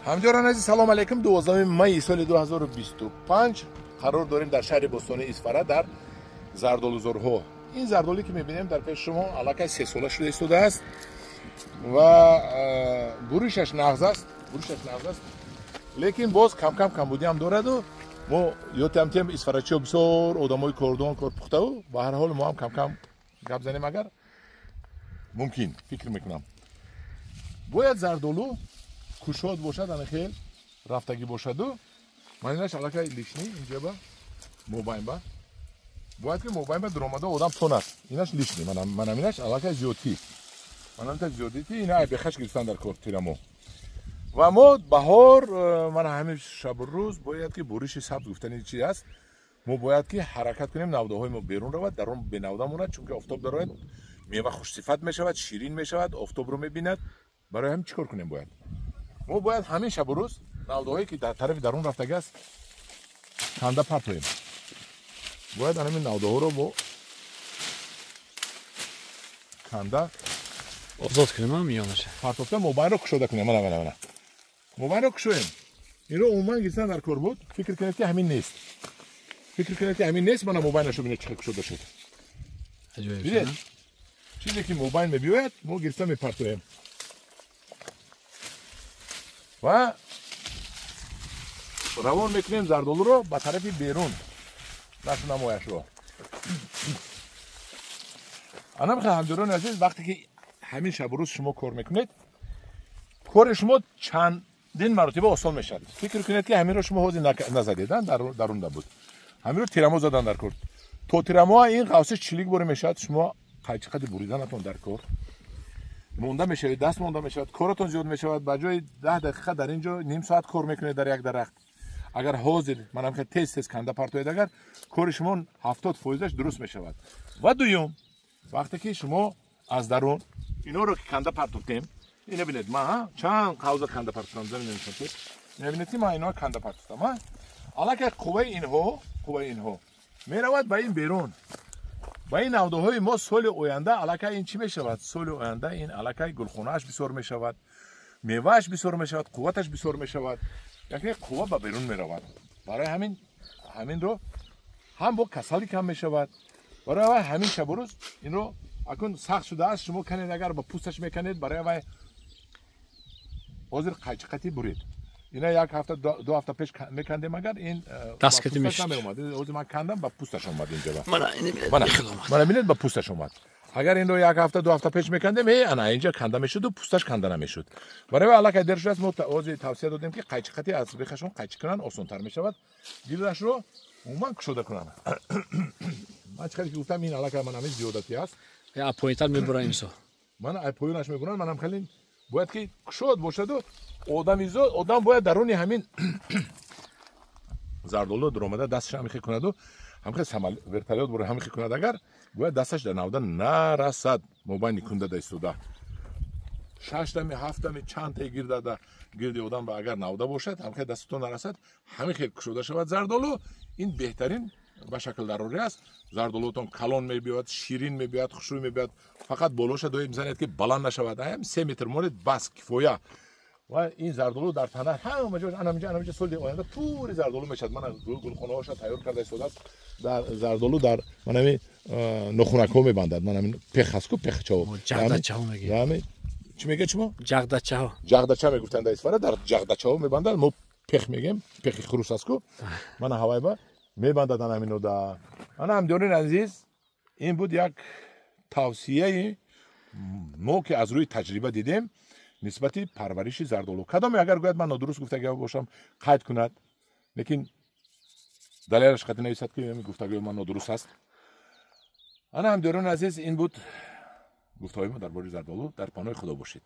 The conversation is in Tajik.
Ҳамдиёрон азиз, салом алейкум. 12 май соли 2025 қарор дорем дар шаҳри бостонии Исфара дар зардолузорҳо. Ин зардоле ки мебинем дар пеши шумо аллакай 3 сола шуда истодааст ва буришаш нағз аст, буришаш нағз аст, лекин боз кам-кам камбудиам дораду мо ётиам тем исфарачиҳо бисёр одамои кордон, корпухтаву ба ҳар ҳол мо ҳам кам-кам гап занем агар мумкин, фикр мекунам. Бояд зардолу кушод бошад, ана хел рафтагӣ бошаду манинаш аллакай лишний инҷаба мобайнба бояд ки мобайнба дуромада одам тонад. Инаш лишний, манам инаш аллакай зиёдтӣ, манам инаш зиёдтӣ, ина айбехаш гирифтан дар кор тирамо. Ва мо баҳор, мана ҳамин шабу рӯз бояд ки буриши сабз гуфтани чи аст, мо бояд ки ҳаракат кунем, навдаҳои мо берун равад, дар он бенавда монад, чунки офтоб дарояд мева хушсифат мешавад, ширин мешавад, офтобро мебинад. Барои ҳамин чӣ кор кунем бояд? Мо бояд ҳамин шабу рӯз навдаҳое ки дар тарафи дарун рафтагӣ аст канда партоем. Бояд ҳамин навдаҳоро бо канда озод кунем, миёнаша партофта мобайнро кушода кунем. Мана, мана, мана мобайнро кушоем. Инро умуман гирифтан дар кор буд. Фикр кунед ки ҳамин нест, фикр кунед ки ҳамин нест. Мана мобайнашо бинед чӣ кушода шуд. Бинед, чизе ки мобайн мебиёяд мо гирифта мепартоем ва равон мекунем зардолуро ба тарафи берун, нашунамояшро. Ана бихел, ҳамҷорони азиз, вақте ки ҳамин шабу рӯз шумо кор мекунед, кори шумо чандин маротиба осон мешавад. Фикр кунед ки ҳаминро шумо ҳозир назадед, дарунда буд, ҳаминро тирамо задан дар кор. То тирамоа ин қавси чилик боре мешавад, шумо қайчи қади буриданатон дар кор монда мешавед, даст монда мешавад, коратон зиёд мешавад. Ба ҷои 10 дақиқа дар ин ҷо ним соат кор мекунед дар як дарахт. Агар ҳозир манам хел тез тез канда партоед, агар кори шумо 70%-аш дуруст мешавад. Ва дуюм, вақте ки шумо аз дарун инҳоро ки канда партофтем, ина бинед, ман чанд қавза канда партофтам, замин нишон, ина бинед ки ман инҳоро канда партофтам. Аллакай қувваи инҳо, қувваи инҳо меравад ба ин берун, ба ин навдаҳои мо. Соли оянда аллакай ин чӣ мешавад? Соли оянда ин аллакай гулхонааш бисёр мешавад, мевааш бисёр мешавад, қувваташ бисёр мешавад, яъне қувва ба берун меравад. Барои ҳамин ҳаминро ҳам бо касалӣ кам мешавад. Барои вай ҳамин шабу рӯз инро акун сахт шудааст, шумо канед, агар ба пӯсташ меканед, барои вай ҳозир қайчиқатӣ буред. Ина як ҳафта ду ҳафта пеш мекандем, агар ин дасткати мешуд намеомад. Ҳозир ман кандам, ба пӯсташ омад инҷо. Мана бинед, ба пӯсташ омад. Агар инро як ҳафта ду ҳафта пеш мекандем, ана инҷа канда мешуду пӯсташ канда намешуд. Барои вай аллакай дер шудааст. Мо ҳозир тавсия додем ки қайчиқатӣ аз бехашон қайчи кунанд, осонтар мешавад, дилашро умуман кушода кунанд. Ман чӣ қадр ки гуфтам, ин аллакай ман ҳамин зиёдатӣ аст. Поинтар мебурам имсол. Ман поёнаш мебурам. Манам хеле бояд ки кушод бошаду одамизод одам бояд даруни ҳамин зардолу дуромада дасташ ҳамихе кунаду ҳамихе вертолёт бура ҳамихе кунад, агар бояд дасташ дар навда нарасад. Мобайни кундада истода шаштами ҳафтами чандтаи гирдада гирди одам ба агар навда бошад, ҳамихе дастатон нарасад, ҳамихе кушода шавад зардолу. Ин беҳтарин ба шакл дарорӣ аст. Зардолуатон калон мебиёяд, ширин мебиёяд, хушрӯй мебиёяд. Фақат болоша доим занед ки баланд нашавад, ҳам 3 метр монед бас кифоя. Ва ин зардолу дар тана ҳама ҷо анаминҷа анаминҷа соли оянда пури зардолу мешавад. Мана гулхонаҳоша тайёр карда истодааст. Дар зардолу дар манами нохунакҳо мебандад. Манами пех аст ку, пехчаҳо, ҷағдачаҳо мегӯянд. Чӣ мегӯяд шумо? Ҷағдачаҳо. Ҷағдача мегуфтанд дар Исфара, дар ҷағдачаҳо мебандад. Мо пех мегӯем, пехи хурус аст ку, мана ҳавайба мебандад анамино да. Ана ҳамдиёрин азиз, ин буд як тавсияи мо ки аз рӯи таҷриба дидем нисбати парвариши зардолу. Кадоме агар гӯяд ман нодуруст гуфтагӣ бошам, қайд кунад, лекин далелаш қатъи нависад ки гуфтагии ман нодуруст аст. Ана ҳамдиёрони азиз, ин буд гуфтаҳои мо дар бораи зардолу. Дар паноҳи Худо бошед.